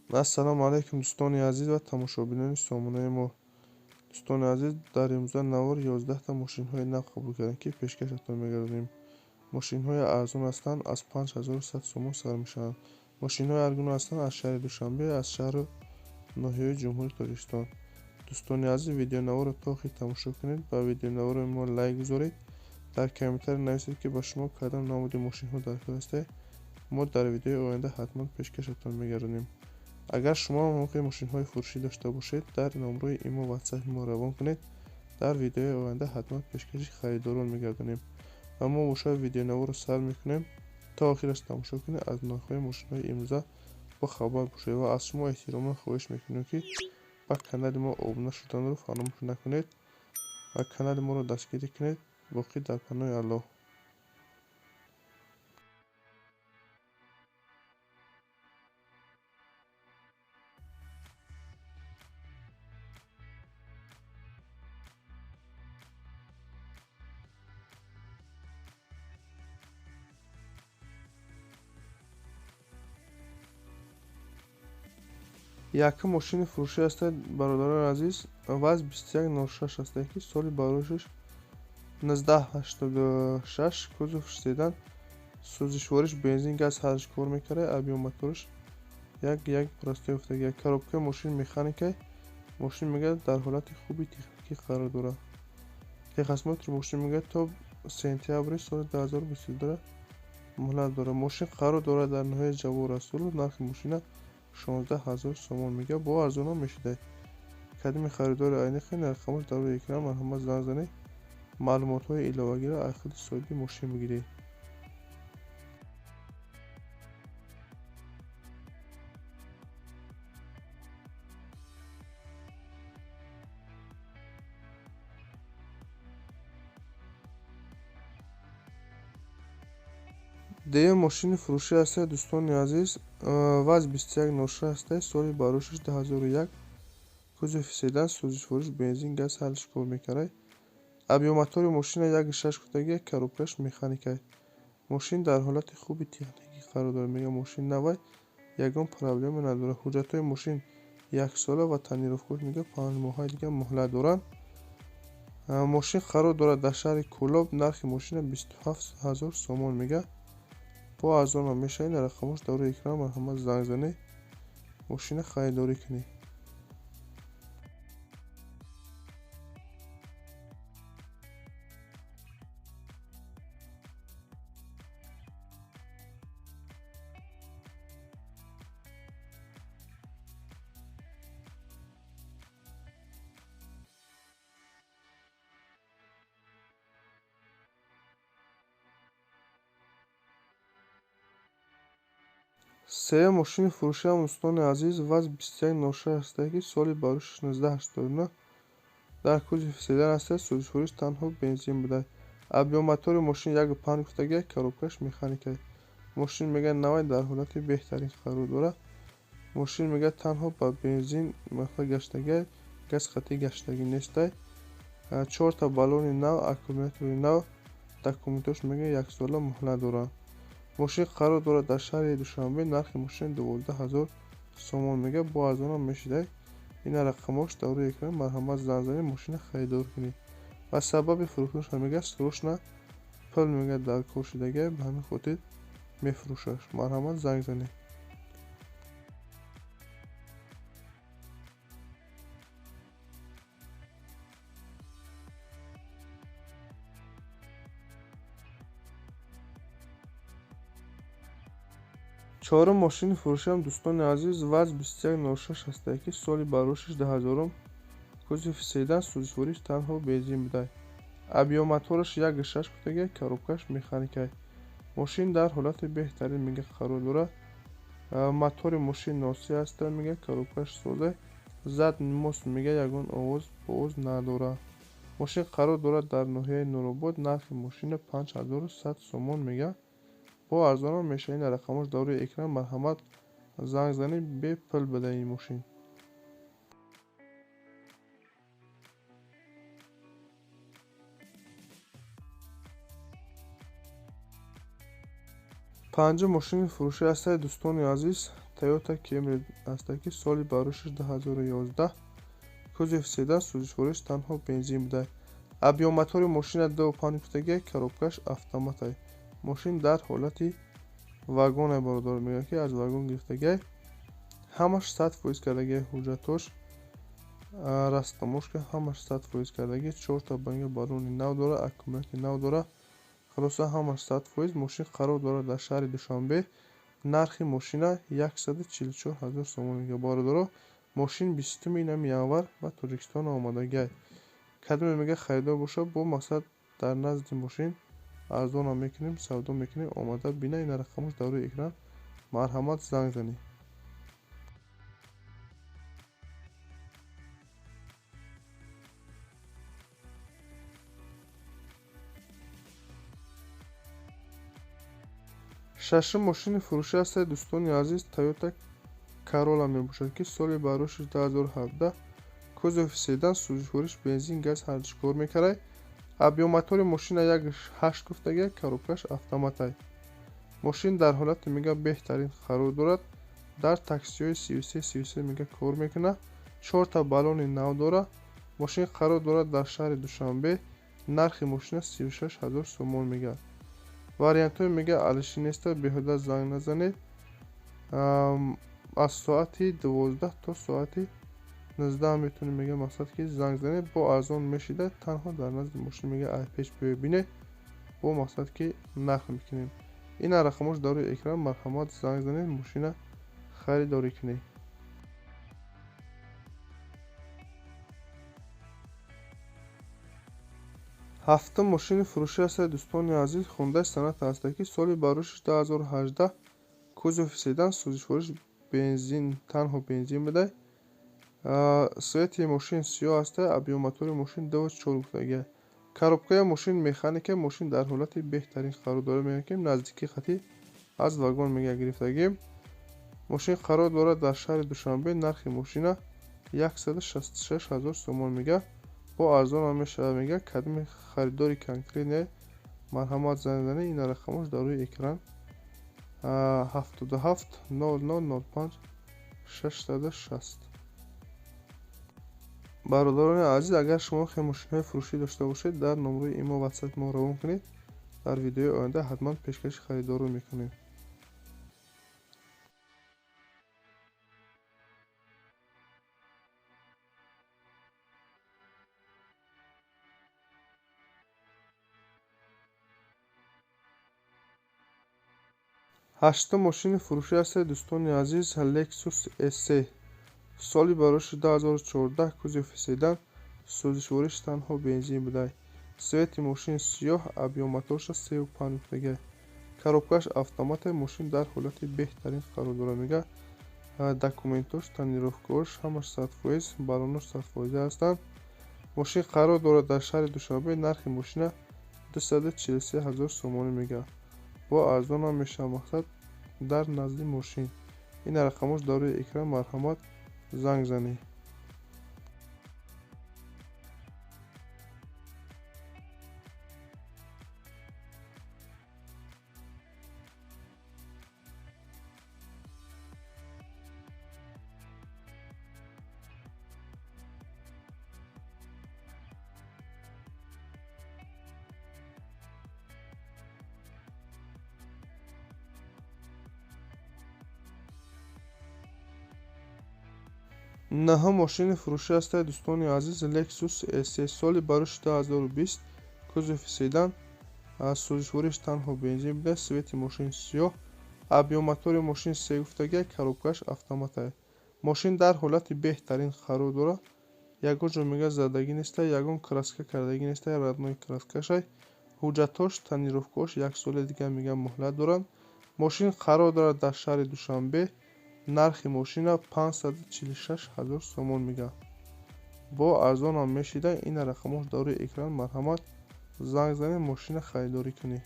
Ассалому алайкум, дӯстони азиз ва тамошобинони сомонаи мо. Дӯстони азиз, дар имрӯза навор 11 та мошинҳои нав қабул кардем, ки пешкашатон мегардонем. Мошинҳои арзон ҳастанд, аз 5100 сомон сар мешаванд. Мошинҳои ҳаргуна ҳастанд аз шаҳри Душанбе, аз шаҳру ноҳияҳои Ҷумҳурии Тоҷикистон. Дӯстони азиз, видеонаворро то охир тамошо кунед, ба видеонавори мо лайк гузоред, дар комментария нависед, ки ба шумо кадом намуди мошинҳо даркор ҳастанд. Мо дар видеои оянда ҳатман пешкашатон мегардонем. Агар шумо ҳам мошинҳои фурӯшӣ дошта бошед, дар номрои имо ватсапи мо равон кунед, дар видеои оянда ҳатман пешкаши харидорон мегардонем. Ва мо бошад видеонаворро сар мекунем, то охираш тамошо кунед, аз нархҳои мошинҳои имрӯза бохабар бошед ва аз шумо эҳтироман хоҳиш мекунем, ки ба канали мо обуна шуданро фаромӯш накунед ва канали моро дастгирӣ кунед. Боқӣ дар паноҳи Аллоҳ. Якум мошини фурӯшӣ ҳастад, бародарони азиз, ВАЗ 2106 ҳастад, ки соли бароришаш 1986, кузов седан, сӯзишвориш бензин, газ ҳарш кор мекарда, объём мотораш 1.1 простой уфтагия. Коробкаи мошин механика, мошин мегӯяд дар ҳолати хуби техникӣ қарор дорад. Техосмотри мошин мегӯяд то сентябри соли 2022 муҳлат дорад. Мошин қарор дорад дар ноҳияи Ҷавоҳир Расулов, нархи мошина 16 000 сомон мегӯяд, бо арзонам мешуда. Кадими харидори айниқи рақамаш дар рӯи экран, марҳамат занг занед, маълумотҳои иловагиро аз худи соҳиби мошин бигиред. Дуюм мошини фурӯшӣ ҳастад, дӯстони азиз, ВАЗ 2106 ҳастад, соли бароришаш 2001, кузови седан, сӯзишвориш бензин, газ ҳарш кор мекард. Объём мотори мошина 1.6 кутагия, коробкаш механика. Мошин дар ҳолати хуби техникӣ қарор дорад. Мегӯяд мошин навай, ягон проблема надорад. Ҳуҷҷатҳои мошин яксола ва тонировкааш мегӯяд 5 моҳаи дигар муҳлат доранд. Мошин қарор дорад дар шаҳри Кӯлоб, нархи мошина 27 000 сомон мегӯяд. Бо арзонам мешавед, рақамош дар рӯи экран, марҳамат занг занед, мошина харидорӣ кунед. Сеюм мошини фурӯшиам, дӯстони азиз, ВАЗ 2106 ҳастад, ки соли бароришаш 1989, дар кузови седан ҳастад, сӯзишвориш танҳо бензин буда. Объём мотори мошин 1.5 гуфтагия, коробкаш механика. Мошин мегӯяд навай, дар ҳолати беҳтарин қарор дорад. Мошин мегӯяд танҳо ба бензин гаштагия, газ қатъӣ гаштагӣ нестай. 4 та баллони нав, аккумулятори нав, документош мегӯяд яксола муҳлат доранд. Мошин қарор дорад дар шаҳри Душанбе, нархи мошина 12 000 сомон мегӯяд, бо арзонам мешуда. Ина рақамош дар рӯи экран, марҳамат занг занед, мошина харидор кунед. Ва сабаби фурӯхтанаш мегӯяд срочно пул мегӯяд дар кор шудагия, ба ҳамин хотир мефурӯшаш. Марҳамат занг занед. Чорум мошини фурӯшиам, дӯстони азиз, ВАЗ 2106 ҳастад, ки соли бароришаш 2000, кузови седан, сӯзишвориш танҳо бензин буда. Объём мотораш 1.6 кутагия, коробкаш механика. Мошин дар ҳолати беҳтарин мегӯяд қарор дорад. Мотори мошин носӣ ҳастад, мегӯяд коробкаш соза, задний мост мегӯяд ягон овоз боз надорад. Мошин қарор дорад дар ноҳияи Нуробод, нархи мошина 5100 сомон мегӯяд. Бо арзонам мешавед, рақамош дар рӯи экран, марҳамат занг занед, бепул буда ин мошин. Панҷум мошини фурӯшӣ ҳастад, дӯстони азиз, Toyota Camry аст, ки соли барошаш 2011, кузов седан, сӯзишвориш танҳо бензин буда. Объём мотори мошина 2,5 гуфтагия, коробкаш автоматай. Мошин дар ҳолати вагонай, бародаро, мегӯяд, ки аз вагон гирифтагиай. Ҳамаш 100% кардагиай, ҳуҷҷатош, растаможка ҳамаш 100% кардагӣ. Чорта банга баллони нав дора, аккумулятори нав дора. Хулоса, ҳамаш 100%. Мошин қарор дорад дар шаҳри Душанбе. Нархи мошина 144 ҳазор сомон мегӯяд, бародаро. Мошин 20 инами январ ба Тоҷикистон омадагиай. Кадоме мега харидор бошад, бо мақсад дар назди мошин арзонам мекунем, савдо мекунем, омада бина. Ина рақамош дар рӯи экран, марҳамат, занг занед. Шашум мошини фурӯшӣ ҳастад, дӯстони азиз, Toyota Corolla мебошад, ки соли барошаш 2017, кузови седан, сӯзишвориш бензин, газ ҳардуш кор мекард. Объём мотори мошина 1,8 гуфтагия, коробкаш автоматай. Мошин дар ҳолати мега беҳтарин қарор дорад. Дар таксиҳои 33 33 мега кор мекунад. Чорта баллони нав дорад. Мошин қарор дорад дар шаҳри Душанбе. Нархи мошина 36 ҳазор сомон мегӯяд. Вариантҳои мега алиши неста, беҳуда занг назанед. Аз соати 12 то соати 19 метавонед, мега мақсад ки занг занед, бо арзон мешида. Танҳо дар назди мошин мега ай пеш биёед, бинед, бо мақсад ки нарх мекунем. Ина рақамош дар рӯи экран, марҳамат, занг занед, мошина харидорӣ кунед. Ҳафтум мошини фурӯшӣ ҳастад, дӯстони азиз, Хундай Соната аст, ки соли барошаш 2018, кузови седан, сӯзишвориш бензин, танҳо бензин буда. Цвети мошин сиёҳ аст, объём мотори мошин 2,4 гуфтагия. Коробкаи мошин механика, мошин дар ҳолати беҳтарин қарор дорад, мегӯяд, ки наздики хати аз вагон мега гирифтагӣ. Мошин қарор дорад дар шаҳри Душанбе. Нархи мошина 166 ҳазор сомон мега. Бо арзонам мешавад, мега. Кадоми харидори конкретне, марҳамат, занг занед. Ина рақамош дар рӯи экран: 77 00 05 660. Бародарони азиз, агар шумо хел мошинҳои фурӯшӣ дошта бошед, дар номрои имо, ватсап мо равон кунед. Дар видеои оянда ҳатман пешкаши харидорро мекунем. Ҳаштум мошини фурӯшӣ ҳастад, дӯстони азиз, Lexus SC, соли бароши 2014, кузови седан, сӯзишвориш танҳо бензин буда. Цвети мошин сиёҳ, объём моторша 3,5 гуфтагия. Коробкаш автомата, мошин дар ҳолати беҳтарин қарор дорад, мега. Документош, тонировкаош ҳамаш 100%, баллонош 100% ҳастанд. Мошин қарор дорад дар шаҳри Душанбе. Нархи мошина 243 ҳазор сомонӣ мега. Бо арзонам мешавад, мақсад дар назди мошин. Ина рақамош дар рӯи экран, марҳамат, занг занед. Наҳум мошини фурӯшӣ ҳастад, дӯстони азиз, Lexus SC, соли бароши 2020, кузови седан, сӯзишвориш танҳо бензин буда, цвети мошин сиёҳ, объём мотори мошин се гуфтагия, коробкаш автоматае. Мошин дар ҳолати беҳтарин қарор дорад. Ягон ҷо мега задагӣ неста, ягон краска кардагӣ неста, родной краскашай. Ҳуҷҷатҳош, тонировкаош як соли дигар мега муҳлат доранд. Мошин қарор дорад дар шаҳри Душанбе. Нархи мошина 546 ҳазор сомон мега. Бо арзонам мешида. Ина рақамош дар рӯи экран, марҳамат, занг занед, мошина харидорӣ кунед.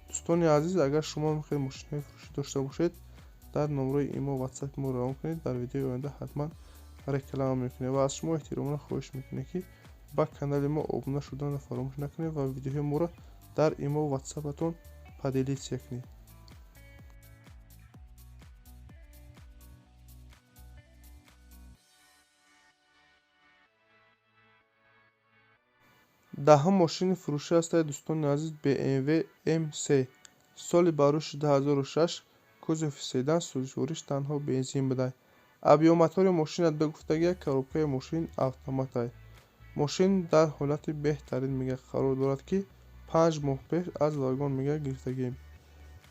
Дӯстони азиз, агар шумо мехоҳед мошинҳои фурӯшӣ дошта бошед, дар номрои имо, ватсапи мо равон кунед. Дар видеои оянда ҳатман реклама мекунем ва аз шумо эҳтиромона хоҳиш мекунем, ки ба канали мо обуна шуданро фаромӯш накунед ва видеоҳои моро дар имо, ватсапатон поделиться кунед. Даҳум мошини фурӯшӣ ҳастад, дӯстони азиз, BMW M3, соли баррӯши 2006, кузови седан, сӯзишвориш танҳо бензин будай. Объём мотори мошина ду гуфтагия, коробкаи мошин автоматай. Мошин дар ҳолати беҳтарин, мега, қарор дорад, ки 5 моҳ пеш аз вагон, мега, гирифтагием.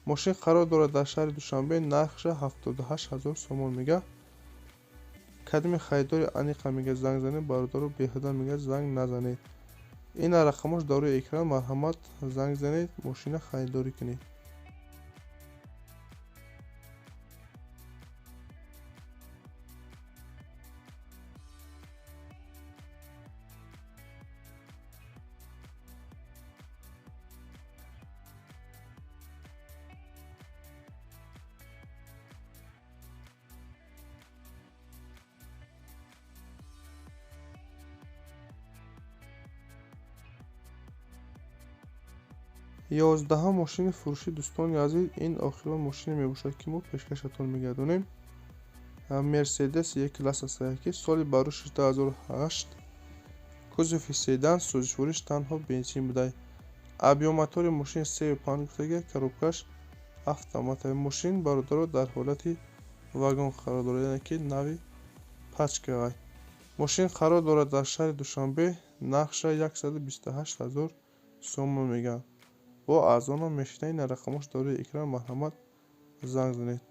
Мошин қарор дорад дар шаҳри Душанбе, нархша 78 000 сомон мега. Кадми харидори аниқа, мега, занг занед, бародаро, беҳуда, мега, занг назанед. Ина рақамош дар рӯи экран, марҳамат, занг занед, мошина харидорӣ кунед. 11-ум мошини фурӯшӣ, дӯстони азиз, ин охирон мошине мебошад, ки мо пешкашатон мегардонем. Мерседес Е класс астае, ки соли баррӯши 2008, кузови седан, сӯзишвориш танҳо бензин будай. Объём мотори мошин 3,5 гуфтагия, коробкаш автомата. Мошин, бародаро, дар ҳолати вагон қарор дорад, яъне ки нави пачкавай. Мошин қарор дорад дар шаҳри Душанбе, нархша 128 000 сомон мегӯянд, бо арзонам мешина. Ина рақамош дар рӯи экран, марҳамат, занг занед.